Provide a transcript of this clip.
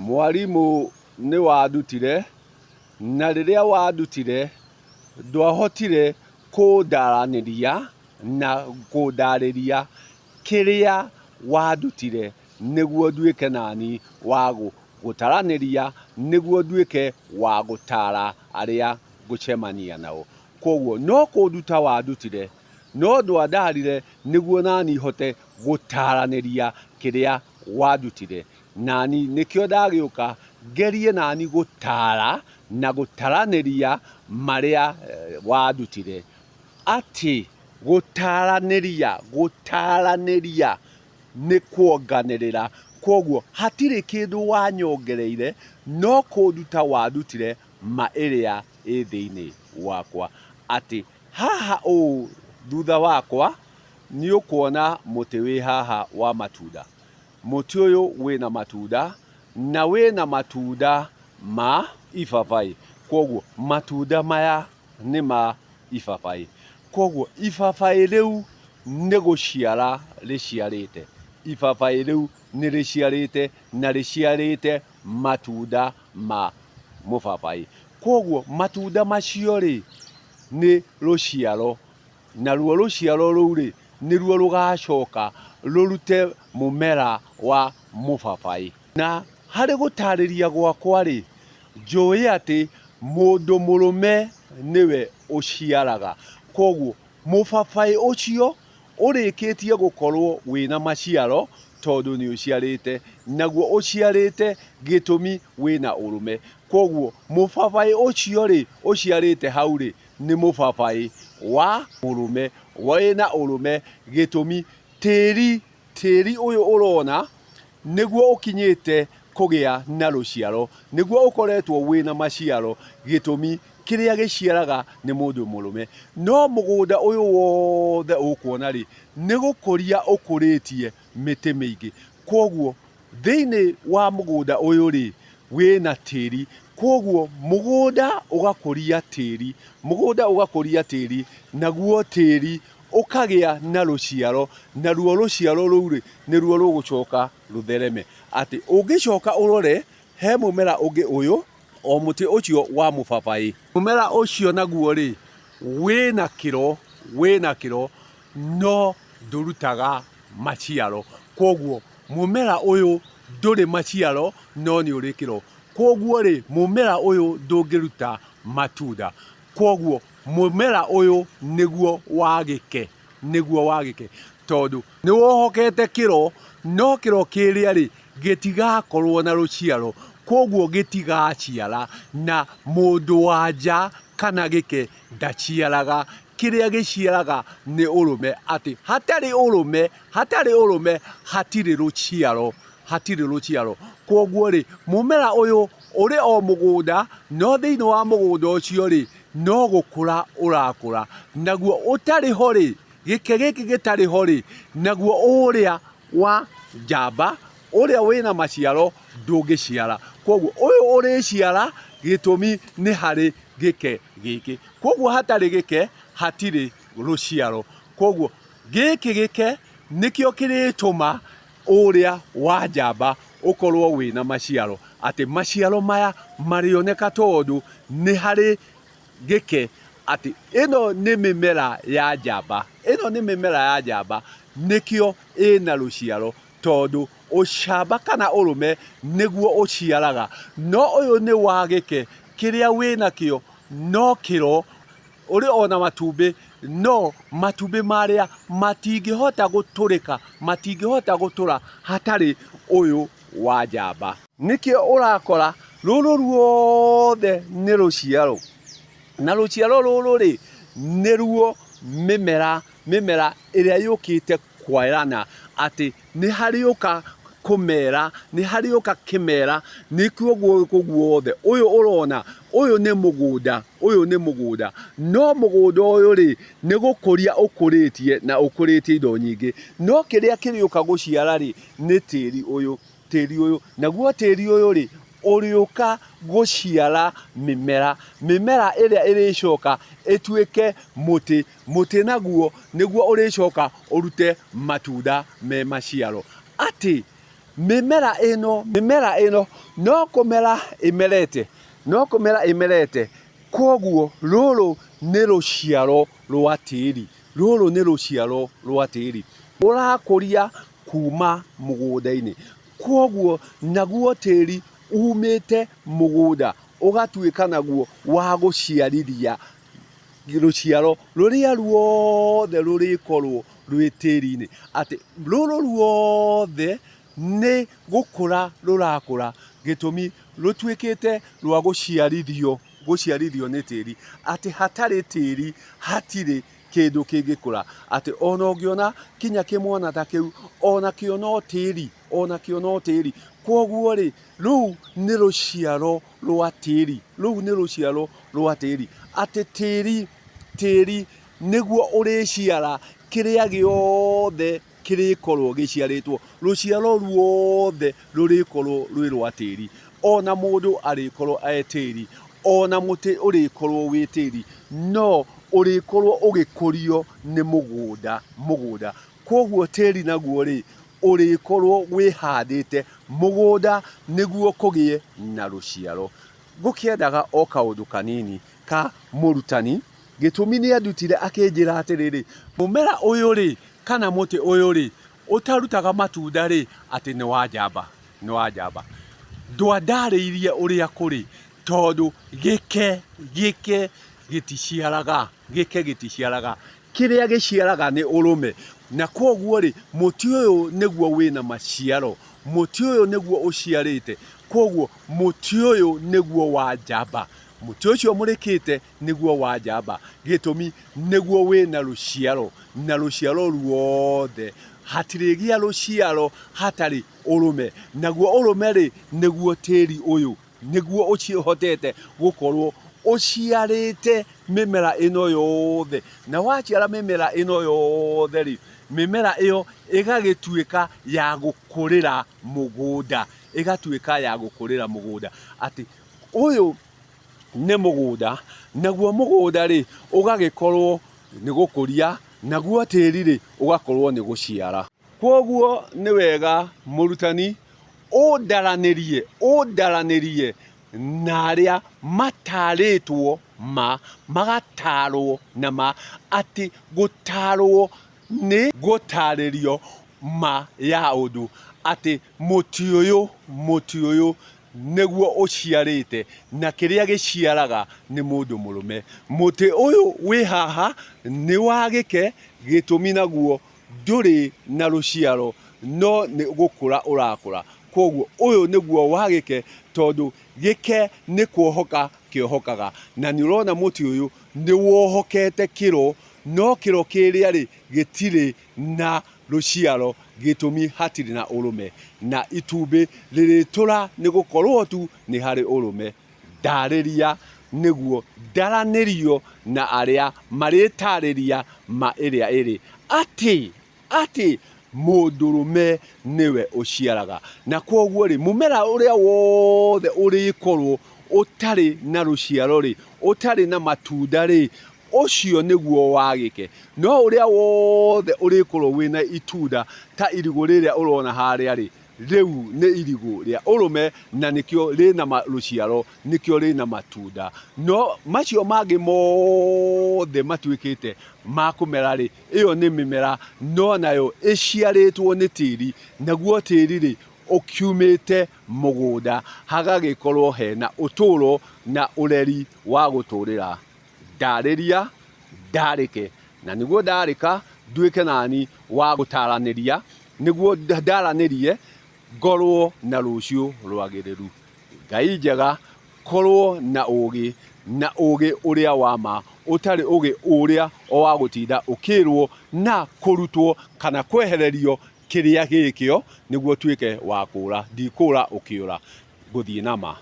Mwarimũ nĩ wandutire, na rĩrĩa wandutire ndwahotire kũndaranĩria na kũndarĩria kĩrĩa wandutire nĩguo nduĩke nani wa gũtaranĩria, nĩguo nduĩke wa gũtara arĩa ngũcemania nao. Kwoguo no kũnduta wandutire, no ndwandarire nĩguo nani hote gũtaranĩria kĩrĩa wandutire. Nani nĩkĩo ndagĩũka ngerie nani gũtaara na gũtaranĩria marĩa wandutire. Atĩ gũtaranĩria, gũtaranĩria nĩ kuonganĩrĩra. Kwoguo hatirĩ kĩndũ wanyongereire no kũnduta wandutire ma ĩrĩa ĩ thĩinĩ wakwa. Atĩ haha ũũ thutha wakwa nĩ ũkuona mũtĩ wĩ haha wa matunda. Mũtĩ ũyũ wĩna matunda, na wĩna matunda ma ibabaĩ. Kwoguo matunda maya nĩ ma ibabaĩ. Kwoguo ibabaĩ rĩu nĩ gũciara rĩciarĩte. Ibabaĩ rĩu nĩ rĩciarĩte na rĩciarĩte matunda ma mũbabaĩ. Kwoguo matunda macio rĩ, nĩ rũciaro Naruo rũciaro rũu-rĩ, nĩruo rũgacoka rũrute mũmera wa mũbabaĩ. Na harĩ gũtaarĩria gwakwa-rĩ, njũĩ atĩ mũndũ mũrũme nĩwe ũciaraga. Kwoguo mũbabaĩ ũcio ũrĩkĩtie gũkorwo wĩna maciaro tondũ nĩ ũciarĩte, naguo ũciarĩte gĩtũmi wĩna ũrũme. Kwoguo mũbabaĩ ũcio-rĩ, ũciarĩte hau-rĩ, nĩ mũbabaĩ wa mũrũme, wĩna ũrũme gĩtũmi tĩri, tĩri ũyũ ũrona nĩguo ũkinyĩte kũgĩa na rũciaro, nĩguo ũkoretwo wĩna maciaro, gĩtũmi kĩrĩa gĩciaraga nĩ mũndũ mũrũme. No mũgũnda ũyũ wothe ũkuona rĩ, nĩ gũkũria ũkũrĩtie mĩtĩ mĩingĩ. Kwoguo Thĩinĩ wa mũgũnda ũyũ-rĩ, wĩna tĩri, kwoguo mũgũnda ũgakũria tĩri, mũgũnda ũgakũria tĩri, naguo tĩri ũkagĩa na rũciaro, naruo rũciaro rũu-rĩ, nĩruo rũgũcoka rũthereme. Atĩ ũngĩcoka ũrore, he mũmera ũngĩ ũyũ, o mũtĩ ũcio wa mũbabaĩ. Mũmera ũcio naguo-rĩ, wĩna kĩro, wĩna kĩro, no ndũrutaga maciaro. Kwoguo mũmera ũyũ ndũrĩ maciaro no nĩ ũrĩ kĩro. Kwoguo rĩ, mũmera ũyũ ndũngĩruta matunda. Kwoguo mũmera ũyũ nĩguo wa gĩke, nĩguo wa gĩke tondũ nĩ wohokete kĩro, no kĩro kĩrĩa rĩ, gĩtigakorwo na rũciaro. Kwoguo gĩtigaciara na mũndũ wa nja kana gĩke ndaciaraga. Kĩrĩa gĩciaraga nĩ ũrũme, atĩ hatarĩ ũrũme, hatarĩ ũrũme hatirĩ rũciaro, hatirĩ rũciaro. Kwoguo rĩ, mũmera ũyũ ũrĩ o mũgũnda, no thĩinĩ wa mũgũnda ũcio rĩ, no gũkũra ũrakũra. Naguo ũtarĩ ho rĩ, gĩkĩ gĩkĩ gĩtarĩ ho rĩ, naguo ũrĩa wa njamba, ũrĩa wĩna maciaro ndũngĩciara. Kwoguo ũyũ ũrĩciara gĩtũmi nĩ harĩ gĩke gĩkĩ. Kwoguo hatarĩ gĩke hatirĩ rũciaro. Kwoguo gĩkĩ gĩke nĩkĩo kĩrĩtũma ũrĩa wa njamba ũkorwo wĩna maciaro. Atĩ maciaro maya marĩoneka tondũ nĩ harĩ gĩke atĩ ĩno nĩ mĩmera ya njamba, ĩno nĩ mĩmera ya njamba nĩkĩo ĩna rũciaro tondũ ũcamba kana ũrũme nĩguo ũciaraga. No ũyũ nĩ wa gĩke kĩrĩa wĩnakĩo no kĩro, ũrĩ o na matumbĩ no matumbĩ marĩa matingĩhota gũtũrĩka, matingĩhota gũtũra hatarĩ ũyũ wa njamba. Nĩkĩo ũrakora rũrũ ruothe nĩ rũciaro, na rũciaro rũrũ-rĩ, nĩruo mĩmera, mĩmera ĩrĩa yũkĩte kwerana atĩ nĩ harĩũka kũmera, nĩ harĩũka kĩmera, nĩkĩo gũkũ guothe, ũyũ ũrona, ũyũ nĩ mũgũnda, ũyũ nĩ mũgũnda, no mũgũnda ũyũ-rĩ, nĩ gũkũria ũkũrĩtie na ũkũrĩtie indo nyingĩ, no kĩrĩa kĩrĩũka gũciara-rĩ, nĩ tĩri ũyũ. Tĩri ũyũ, naguo tĩri ũyũ-rĩ, ũrĩũka gũciara mĩmera, mĩmera ĩrĩa ĩrĩcoka ĩtuĩke mũtĩ, mũtĩ naguo nĩguo ũrĩcoka ũrute matunda me maciaro. Atĩ Mĩmera ĩno, mĩmera ĩno no kũmera ĩmerete, no kũmera ĩmerete, kwoguo rũrũ nĩ rũciaro rwa tĩri, rũrũ nĩ rũciaro rwa tĩri ũrakũria kuma mũgũnda-inĩ. Kwoguo naguo tĩri umĩte mũgũnda ũgatuĩka naguo wa gũciarithia rũciaro rũrĩa ruothe rũrĩkorwo rwĩ tĩri-inĩ, atĩ rũrũ ruothe nĩ gũkũra rũrakũra, gĩtũmi rũtuĩkĩte rwa gũciarithio, gũciarithio nĩ tĩri, atĩ hatarĩ tĩri hatirĩ kĩndũ kĩngĩkũra, atĩ ona ũngĩona kinya kĩmwana ta kĩu, onakĩo no tĩri, onakĩo no tĩri. Kwoguo rĩ, rũu nĩ rũciaro rwa tĩri, rũu nĩ rũciaro rwa tĩri, atĩ tĩri, tĩri nĩguo ũrĩciara kĩrĩa gĩothe kĩrĩkorwo gĩciarĩtwo, rũciaro ruothe rũrĩkorwo rwĩ rwa tĩri. Ona mũndũ arĩkorwo e tĩri, ona mũtĩ ũrĩkorwo wĩ tĩri, no ũrĩkorwo ũgĩkũrio nĩ mũgũnda, mũgũnda. Kwoguo tĩri naguo rĩ, ũrĩkorwo wĩhandĩte mũgũnda nĩguo kũgĩe na rũciaro. Ngũkĩendaga o kaũndũ kanini ka mũrutani, gĩtũmi nĩ andutire akĩnjĩra atĩrĩrĩ, mũmera ũyũ-rĩ, kana mũtĩ ũyũ-rĩ, ũtarutaga matunda-rĩ, atĩ nĩ wa njamba, nĩ wa njamba. Ndwandarĩirie ũrĩa kũrĩ, tondũ gĩke, gĩke gĩticiaraga, gĩke gĩticiaraga. Kĩrĩa gĩciaraga nĩ ũrũme. Na kwoguo-rĩ, mũtĩ ũyũ nĩguo wĩna maciaro, mũtĩ ũyũ nĩguo ũciarĩte, kwoguo mũtĩ ũyũ nĩguo wa njamba. Mũtĩ ũcio mũrĩkĩte nĩguo wa njamba, gĩtũmi nĩguo wĩna rũciaro, na rũciaro ruothe, hatirĩgĩa rũciaro hatarĩ ũrũme, naguo ũrũme-rĩ, nĩguo tĩri ũyũ, nĩguo ũhotete gũkorwo ũciarĩte mĩmera ĩno yothe, na waciara mĩmera ĩno yothe-rĩ, mĩmera ĩyo ĩgagĩtuĩka ya gũkũrĩra mũgũnda, ĩgatuĩka ya gũkũrĩra mũgũnda, atĩ ũyũ nĩ mũgũnda, naguo mũgũnda-rĩ, ũgagĩkorwo nĩ gũkũria, naguo tĩri-rĩ, ũgakorwo nĩ gũciara. Kwoguo nĩ wega mũrutani ũndaranĩrie, ũndaranĩrie na arĩa matarĩtwo ma, magatarwo na ma, atĩ gũtarwo nĩ gũtarĩrio ma ya ũndũ, atĩ mũtĩ ũyũ, mũtĩ ũyũ nĩguo ũciarĩte, na kĩrĩa gĩciaraga nĩ mũndũ mũrũme. Mũtĩ ũyũ wĩ haha nĩ wa gĩke, gĩtũmi naguo ndũrĩ na rũciaro no nĩ gũkũra ũrakũra. Kwoguo ũyũ nĩguo wa gĩke tondũ gĩke nĩ kwohoka kĩohokaga. Na nĩ ũrona mũtĩ ũyũ nĩ wohokete kĩro, no kĩro kĩrĩa rĩ, gĩtirĩ na rũciaro gĩtũmi hatirĩ na ũrũme. Na itumbĩ rĩrĩtũra nĩ gũkorwo tu nĩ harĩ ũrũme. Ndarĩria nĩguo ndaranĩrio na arĩa marĩtarĩria ma ĩrĩa ĩrĩ atĩ, atĩ mũndũrũme nĩwe ũciaraga. Na kwoguo rĩ, mũmera ũrĩa wothe ũrĩkorwo ũtarĩ na rũciaro rĩ, ũtarĩ na matunda rĩ, ũcio nĩguo wagĩke. No ũrĩa wothe ũrĩkorwo wĩna itunda ta irigũ rĩrĩa ũrona harĩa rĩ, Rĩu nĩ irigũ rĩa ũrũme na nĩkĩo rĩna rũciaro, nĩkĩo rĩna matunda. No macio mangĩ mothe matuĩkĩte ma kũmera-rĩ, ĩyo nĩ mĩmera, no nayo ĩciarĩtwo nĩ tĩri, naguo tĩri-rĩ, ũkiumĩte mũgũnda, hagagĩkorwo hena ũtũũro na ũreri wa gũtũrĩra. Ndarĩria, ndarĩke, na nĩguo ndarĩka nduĩke nani wa gũtaranĩria, nĩguo ndaranĩrie ngorwo na rũciũ rwagĩrĩru. Ngai njega, korwo na ũgĩ, na ũgĩ ũrĩa wa ma, ũtarĩ ũgĩ ũrĩa o wa gũtinda ũkĩrwo na kũrutwo kana kwehererio kĩrĩa gĩkĩo nĩguo ũtuĩke wa kũra. Ndikũra ũkĩũra, ngũthiĩ na ma.